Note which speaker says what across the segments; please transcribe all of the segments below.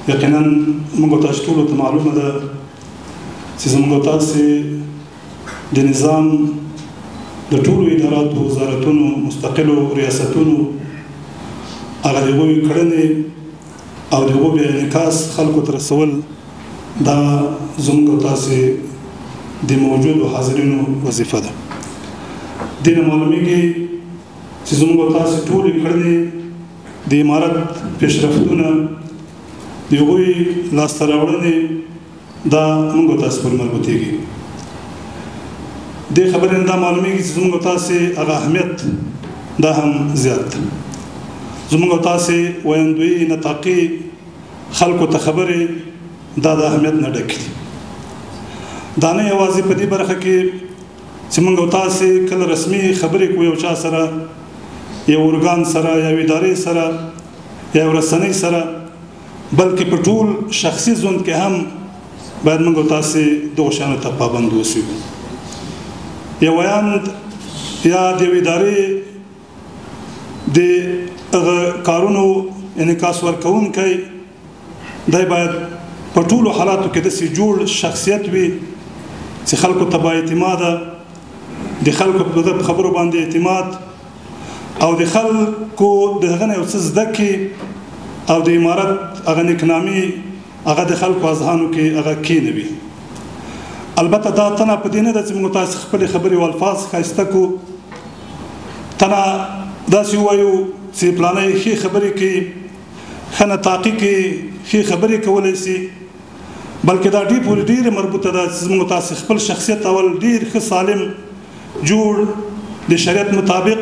Speaker 1: یقینا موږ تاسو ټولو ته معلومه ده چې زموږ تاسو د نظام د ټولو اداراتو، وزارتونو، مستقلو ریاستونو هغه د هغوی کړنې او د هغو بیا انعکاس خلکو ته رسول دا زموږ تاسو د موجودو حاضرینو وظیفه ده. دې نه معلومیږي چې زموږ تاسو ټولې کړنې د امارت پیشرفتونه، د هغوی لاسته راوړنې دا موږ تاسو پورې مربوطېږي. دې خبرې نه دا معلومیږي چې زموږ تاسو هغه اهمیت دا هم زیات دی. زموږ تاسو ویندوی، نطاقي، خلکو ته خبرې دا د اهمیت نه ډکې دي. دا نه یوازې په دې برخه کې چې موږ تاسو کله رسمي خبرې کوو یو چا سره، یو ارګان سره، یو ادارې سره، یا یو رسنۍ سره، بلکې په ټول شخصي ژوند کې هم باید موږ تاسو دغو شیانو ته پابند اوسېږو. یو ویاند یا د یوې ادارې د هغه کارونو انعکاس ورکوونکی دی باید په ټولو حالاتو کې داسې جوړ شخصیت وي چې خلکو ته با اعتماده، د خلکو په دغه خبرو باندې اعتماد او د خلکو د هغه نه یو څه زده کړي او د امارت هغه نیکنامي هغه د خلکو اذهانو کې هغه کینوي. البته دا تنه په دې نه ده چې موږ تاسو خپلې خبرې او الفاظ ښایسته کړو، تنه داسې ووایو چې پلانی ښې خبرې کوي، ښه نطاقي کوي، ښې خبرې کولی سي، بلکې دا ډېر پورې ډېره مربوطه ده چې موږ تاسو خپل شخصیت اول ډېر ښه سالم جوړ د شریعت مطابق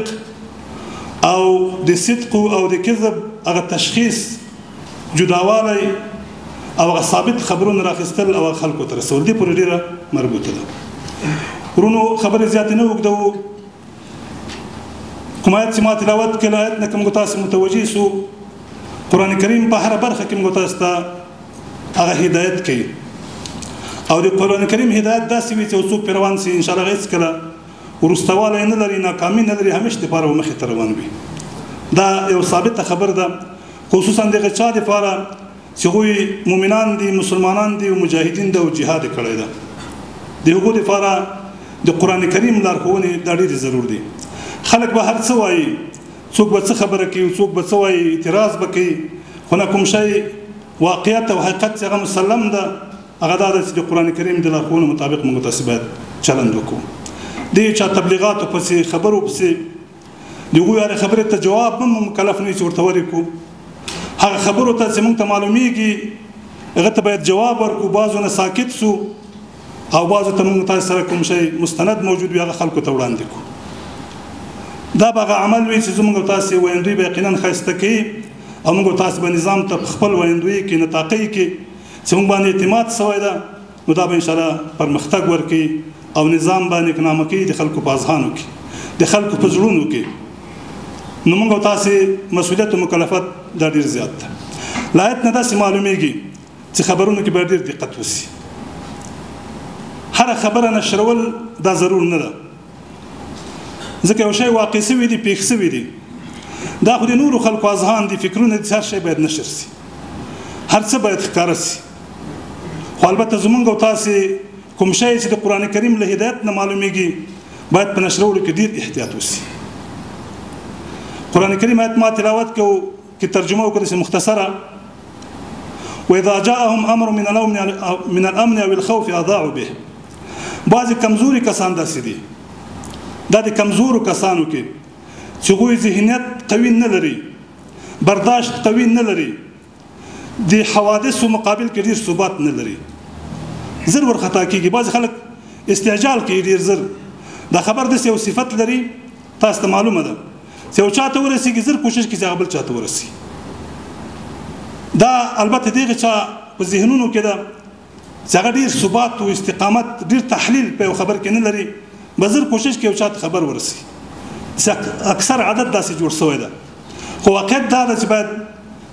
Speaker 1: او د صدق او د کذب هغه تشخیص جداوالی او هغه ثابت خبرونه راخیستل او هغه خلکو ته رسول، دې پورې ډېره مربوطه ده. ورونو خبرې زیاتې نه اوږدوو. کوم آیت چې ما تلاوت کړ، آیت نه که موږ تاسو متوجه سو، قرآن کریم په هره برخه کې موږ تاسو ته هغه هدایت کوي او د قرآن کریم هدایت داسې وي چې یو څوک پرې روان سي انشاءالله هېڅکله وروستهوالی نه لري، ناکامي نه لري، همېش دپاره به مخې ته روان وي. دا یو ثابته خبره ده، خصوصا د هغه چا دپاره چې هغوی مؤمنان دي، مسلمانان دي او مجاهدین دي او جهاد یې کړی ده. د هغو دپاره د قرآن کریم لارښوونې دا ډېرې ضرور دي. خلک به هر څه وایي، څوک به څه خبره کوي، څوک به څه وایي، اعتراض به کوي، خو نه کوم شی واقعیت او حقیقت چې هغه مسلم ده، هغه دا ده چې د قرآن کریم د لارښوونو مطابق موږ تاسې باید چلند وکړو. دې چا تبلیغاتو پسې، خبرو پسې، د هغوی هرې خبرې ته جواب هم مکلف نه وي چې ورته ورکړو. هغه خبرو ته چې موږ ته معلومیږي هغه ته باید جواب ورکړو، بعضو نه ساکت سو او بعضو ته موږ تاسې سره کوم شی مستند موجود وي هغه خلکو ته وړاندې کړو. دا به هغه عمل وي چې زموږ تاسې ویندوی به یقینا ښایسته کوي او موږ تاسې به نظام ته په خپل ویندوی کې، نطاقۍ کې چې موږ باندې اعتماد سوی ده، نو دا به انشاءالله پرمختګ ورکوي او نظام به نیکنامه کوي د خلکو په اذهانو کې، د خلکو په زړونو کې. نو موږ تاسې مسؤلیت او مکلفت دا ډېر زیات ده. له آیت نه داسې معلومیږي چې خبرونو کې باید ډېر دقت وسي. هره خبره نشرول دا ضرور نه ده، ځکه یو شی واقع سوي دي، پېښ سوي دي، دا خو د نورو خلکو اذهان دي، فکرونه دي، هر شی باید نشر سي، هر څه باید ښکاره سي. خو البته زموږ او تاسې کوم شی چې د قرآن کریم له هدایت نه معلومیږي باید په نشرولو کې ډېر احتیاط وسي. قرآن کریم آیت ما تلاوت کوو کې ترجمه وکړه چې مختصره، وإذا جاءهم أمر من الأمن أو الخوف أضاعوا به. بعضې کمزوري کسان داسې دي، دا د کمزورو کسانو کې چې هغوی ذهنیت قوي نه لري، برداشت قوي نه لري، د حوادثو مقابل کې ډېر ثبات نه لري، زر ورخطا کېږي. بعضې خلک استعجال کوي ډېر زر. دا خبر داسې یو صفت لري، تاسو ته معلومه ده چې یو چا ته ورسېږي زر کوشش کوي چې هغه بل چا ته ورسي. دا البته دغه چا په ذهنونو کې ده چې هغه ډېر ثبات او استقامت، ډېر تحلیل په یو خبر کې نه لري، به زر کوشش کوي یو چا ته خبر ورسي. اکثر عادت داسې جوړ سوی ده. خو واقعیت دا ده چې باید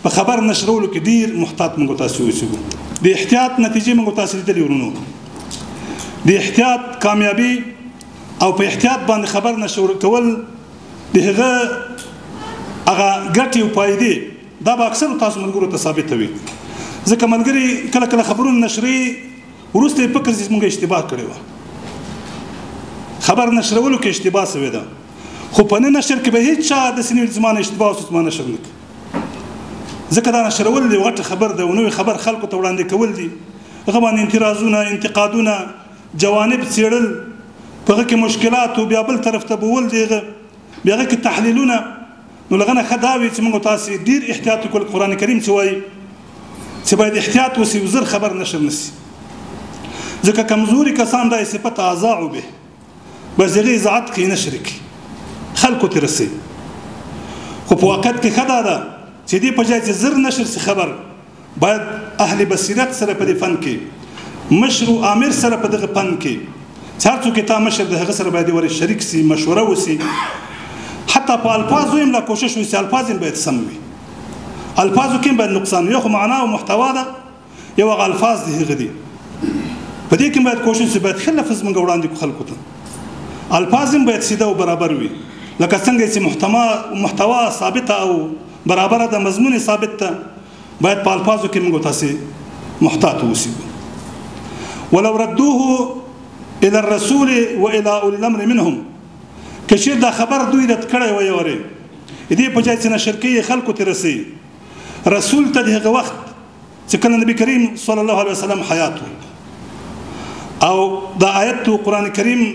Speaker 1: په خبر نشرولو کې ډېر محتاط موږ تاسې اوسېږو. د احتیاط نتیجې موږ تاسې لیدلې ورونو، د احتیاط کامیابي او په احتیاط باندې خبر نشر کول د هغه هغه ګټې او فایدې دا به اکثرو تاسو ملګرو ته ثابته وي. ځکه ملګري کله کله خبرونه نشروي، وروسته یې فکر چې موږ اشتباه کړې وه، خبر نشرولو کې اشتباه سوې ده، خو په نه نشر کې به هیڅ چا داسې نه وي چې زما نه اشتباه وسوه، زما نشر نه کړي. ځکه دا نشرول دی غټه خبر ده او نوې خبر خلکو ته وړاندې کول دي، هغه باندې اعتراضونه، انتقادونه، جوانب څېړل، په هغه کې مشکلات او بیا بل طرف ته بول دی، هغه بیا هغه کې تحلیلونه. نو له هغه نه ښه دا وي چې موږ تاسې ډېر احتیاط وکړو. قرآن کریم چې وایي چې باید احتیاط وسي او زر خبر نشر نه سي، ځکه کمزوري کسان دا صفت اضاعوا به، بس هغه اضاعت کوي، نشر کوي، خلکو ته رسوي. خو په واقعیت کې ښه دا ده چې دې په ځای چې زر نشر سي خبر، باید اهل بصیرت سره په دې فن کې، مشر او آمر سره په دغه فن کې، چې هر څوک تا مشر د هغه سره باید ورې شریک سي، مشوره وسي، حتی په الفاظو یې لا کوشش وسي، الفاظ یې باید سم وي، الفاظو کې باید نقصان یو خو معنا او محتوا ده، یو هغه الفاظ دي هغه دي، په دې کې باید کوشش وسي، باید ښه لفظ موږ وړاندې کړو خلکو ته، الفاظ یې باید سیده او برابر وي، لکه څنګه چې محتوا ثابته او برابره ده، مضمون یې ثابت ده، باید په الفاظو کې موږ تاسې محتاط اوسو. ولو ردوه الى الرسول والى اولي الامر منهم، که چېرې دا خبر دوی رد کړی وای ورې دې په ځای چې نشر کوي خلکو ته رسوي، رسول ته د هغه وخت چې کله نبی کریم صلی الله علیه وسلم حیات و، او دا آیت قرآن کریم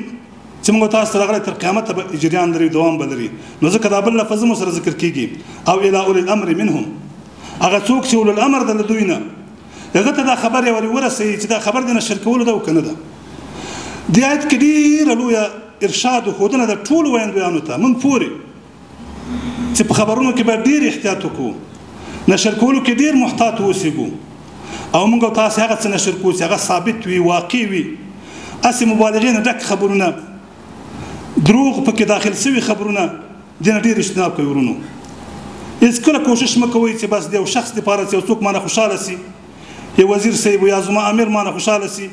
Speaker 1: چې موږ تاسو ته راغلی تر قیامته به جریان لري، دوام به لري، نو ځکه دا بل لفظ مو سره ذکر کېږي، او الی اولي الامر منهم، هغه څوک چې اولو الامر ده له دوی نه، هغه ته دا خبر یې ورې ورسوي چې دا خبر د نشر کولو ده او که نه ده. دې آیت کې ډېره لویه ارشاد او ښودنه ده ټولو ویندویانو ته، موږ پورې چې په خبرونو کې باید ډېر احتیاط وکړو، نشر کولو کې ډېر محتاط واوسېږو، او موږ تاسې هغه څه نشر کوو چې هغه ثابت وي، واقع وي، هسې مبالغې نه ډک خبرونه، دروغ پکې داخل سوي خبرونه، دې نه ډېر اجتناب کوي. ورونو هېڅکله کوشش مه کوئ چې بس د یو شخص دپاره چې یو څوک مانه خوشحاله سي، یو وزیر صاحب یا زما امیر مانه خوشحاله سي،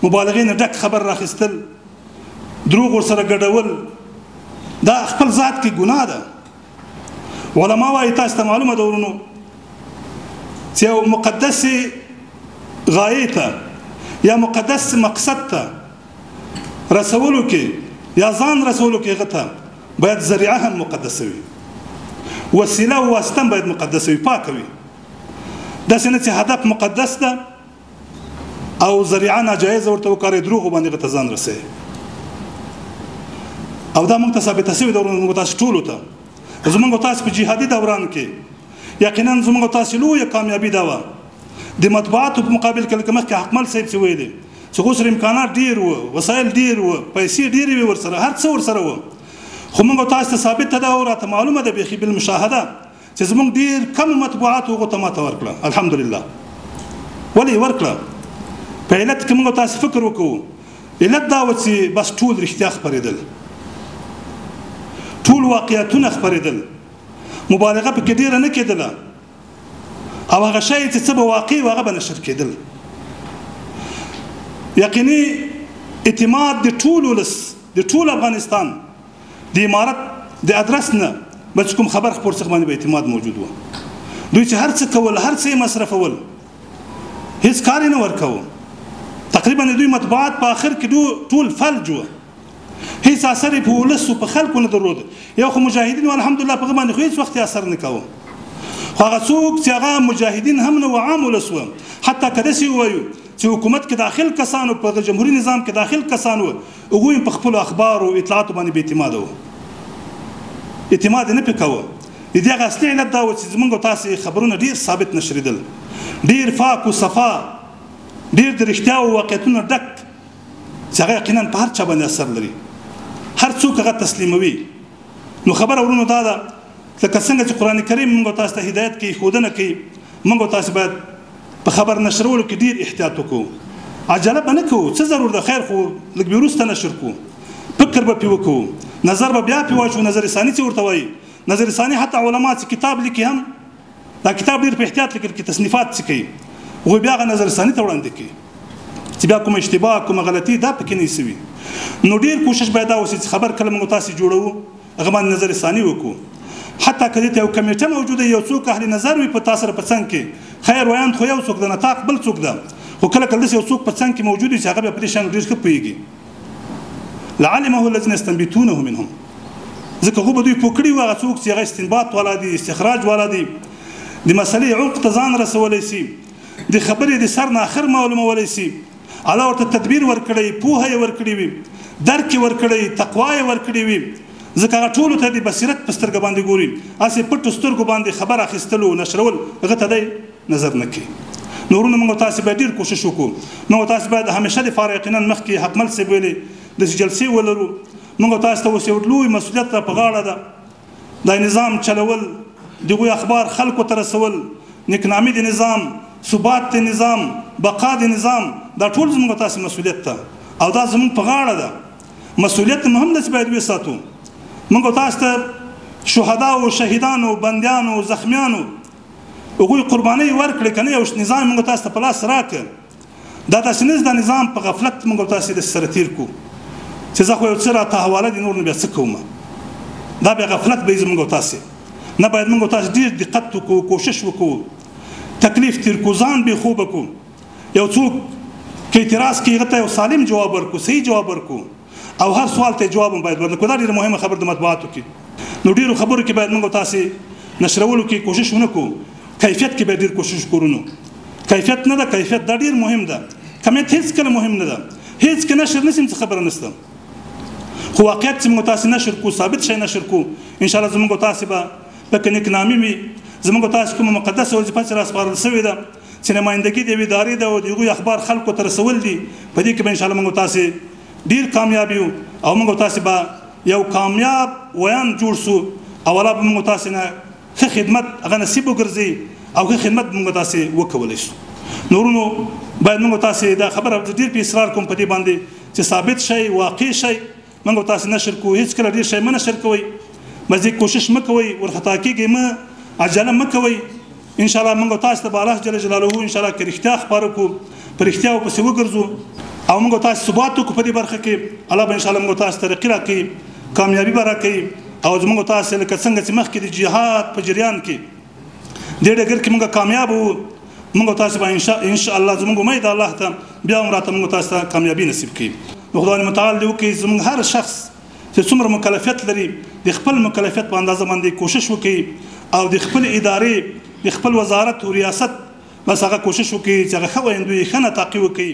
Speaker 1: مبالغې نه ډک خبر راخیستل، دروغ ورسره ګډول، دا خپل ذات کې ګناه ده. علما وایي تاسو ته معلومه ده ورونو چې یو مقدسې غایې ته یا مقدس مقصد ته رسولو کې یا ځان رسولو کې هغه ته باید ذریعه هم مقدسه وي، وسیله او واسطه هم باید مقدسه وي، پاکه وي. داسې نه چې هدف مقدس ده او ذریعه ناجایزه ورته وکاروي، دروغو باندې هغه ته ځان رسوي. او دا موږ ته ثابته سوې ده ورونو، موږ تاسو ټولو ته، زموږ تاسو په جهادي دوران کې یقینا زموږ تاسو لویه کامیابي دا وه د مطبوعاتو په مقابل کې، لکه مخکې حقمل صاحب چې ویلې چې هغو سره امکانات ډېر وو، وسایل ډېر وو، پیسې ډېرې وې ورسره، هر څه ورسره وو، خو موږ تاسو ته ثابته ده او راته معلومه ده بیخي بالمشاهده چې زموږ ډېر کم مطبوعاتو هغو ته ماته ورکړه، الحمدلله. ولې یې ورکړه؟ په علت کې موږ تاسو فکر وکړو، علت دا و چې بس ټول رښتیا خپرېدل، ټول واقعیتونه خپرېدل، مبالغه پکې ډېره نه کېدله، او هغه شی چې څه به واقع و هغه به نشر کېدل. یقیني اعتماد د ټول ولس، د ټول افغانستان د امارت د ادرس نه به چې کوم خبر خپور څخه باندې به اعتماد موجود و. دوی چې هر څه کول، هر څه یې مصرفول، هیڅ کار یې نه ورکاوه. تقریبا د دوی مطبوعات په آخر کې ټول فلج و، هیڅ اثر یې په ولس او په خلکو نه درلود. یو خو مجاهدین و الحمدلله په هغه باندې خو هیڅ وخت یې اثر نه کاوه، خو هغه څوک چې هغه مجاهدین هم نه و، عام ولس و، حتی که داسې ووایو چې حکومت کې داخل کسانو، په جمهوري نظام کې داخل کسان و، هغوی هم په خپلو اخبارو او اطلاعاتو باندې بې اعتماده وو، اعتماد یې نه پرې کاوه. د دې هغه اصلي علت دا و چې زموږ او تاسې خبرونه ډېر ثابت نشرېدل، ډېر پاک و صفا، ډېر د رښتیا او واقعیتونو ډک، چې هغه یقینا په هر چا باندې اثر لري، هر څوک هغه تسلیموي. نو خبره ورونو دا ده لکه څنګه چې قرآن کریم موږ تاسو ته هدایت کوي، ښودنه کوي، موږ تاسو باید په خبر نشرولو کې ډېر احتیاط وکړو، عجله به نه کوو، څه ضرور ده، خیر خو لږ به وروسته نشر کړو، فکر به پرې وکړو، نظر به بیا پرې واچو. نظر ثاني چې ورته وایي، نظر ثاني حتی علما چې کتاب لیکي هم دا کتاب ډېر په احتیاط لیکل کېږي، تصنیفات چې کوي هغوی بیا هغه نظر ثاني ته وړاندې کوي چې بیا کومه اشتباه کومه غلطي دا پکې نه سوي. نو ډېر کوشش باید دا وشي چې خبر کله موږ تاسې جوړوو هغه باندې نظر ثاني وکړو، حتی که دې ته یو کمیټه موجوده، یو څوک اهل نظر وي په تا سره په څنګ کې، خیر ویاند خو یو څوک ده، نطاق بل څوک ده، خو کله کله داسې یو څوک په څنګ کې موجود وي چې هغه بیا په دې شیانو ډېر ښه پوهېږي. لعلمه الذین یستنبطونه منهم، ځکه هغه به دوی پوه کړي وو، هغه څوک چې هغه استنباط والا دي، استخراج والا دي، د مسلې عمق ته ځان رسولی سي، د خبرې د سر نه اخر معلومولی سي، الله ورته تدبیر ورکړی، پوهه یې ورکړې وي، درک یې ورکړی، تقوا یې ورکړې وي، ځکه هغه ټولو ته د بصیرت په سترګه باندې ګوري، هسې پټو سترګو باندې خبر اخیستلو نشرول هغه ته دی نظر نه کوي. نو وروڼه موږ تاسې باید ډېر کوشش وکړو، موږ تاسې باید همیشه دپاره یقینا مخکې حقمل صاحب ویلې داسې جلسې ولرو. موږ تاسې ته اوس یو لوی مسؤلیت را په غاړه ده، دا نظام چلول، د هغوی اخبار خلکو ته رسول، نیکنامي د نظام، ثبات د نظام، بقا د نظام، دا ټول زموږ تاسې مسؤلیت ده او دا زموږ په غاړه ده. مسؤلیت مو هم ده چې باید وساتو. موږ تاسو ته شهداو، شهیدانو، بندیانو، زخمیانو هغوی قربانۍ ورکړې که نه یو نظام موږ تاسو ته په لاس راکړ. دا داسې نه دا نظام په غفلت موږ تاسې داسې سره تېر کړو چې زه خو یو څه راته حواله دي نور نو بیا څه کوم، دا بیا غفلت به وي زموږ تاسې. نه باید موږ تاسې ډېر دقت وکړو، کوشش وکړو، تکلیف تېر کړو، ځان بې خوبه کړو. یو څوک که اعتراض کوي هغه ته یو سالم جواب ورکړو، صحیح جواب ورکړو، او هر سوال ته جواب هم باید ورکړو. دا ډېره مهمه خبره د مطبوعاتو کې. نو ډېرو خبرو کې باید موږ تاسې نشرولو کې کوشش ونه کړو، کیفیت کې باید ډېر کوشش وکړو. نو کیفیت نه ده، کیفیت دا ډېر مهم ده، کمیت هېڅکله مهم نه ده. هېڅ که نشر نه سي څه خبره نشته، خو واقعیت چې موږ تاسې نشر کړو، ثابت شی نشر کړو، انشاءالله زموږ تاسې به پکې نیکنامي وي. زموږ تاسې کومه مقدسه وظیفه چې راسپارل سوې ده چې نمایندګي د یوې ادارې ده او د هغوی اخبار خلکو ته رسول دي، په دې کې به انشاءالله موږ تاسې ډېر کامیاب یو او موږ تاسې به یو کامیاب ویاند جوړ سو او الله به موږ تاسې نه ښه خدمت هغه نصیب وګرځي او ښه خدمت موږ تاسې وکولی سو. نو وروڼو باید موږ تاسې دا خبره ډېر په اصرار کوم په دې باندې چې ثابت شئ، واقع شئ، موږ تاسې نشر کوو. هېڅکله ډېر شی مه نشر کوئ، بس دې کوشش مه کوئ، ورخطا کېږئ مه، عجله مه کوئ. انشاءالله موږ تاسې ته به الله جل جلاله انشاءالله که رښتیا خپاره کړو، په رښتیاو پسې وګرځو او موږ تاسې ثبات وکړو په دې برخه کې، الله به انشاءالله موږ تاسې ترقي راکوي، کامیابي به راکوي. او زموږ تاسې لکه څنګه چې مخکې د جهاد په جریان کې دې ډګر کې موږ کامیاب وو، موږ تاسې به انشاءالله زموږ امید الله ته بیا هم راته موږ تاسې ته کامیابي نصیب کړي. نو خدای متعال دې وکړي زموږ هر شخص چې څومره مکلفیت لري د خپل مکلفیت په اندازه باندې کوشش وکړي او د خپل ادارې، د خپل وزارت او ریاست بس هغه کوشش وکړي چې هغه ښه ویندوی، ښه نطاقي وکړي.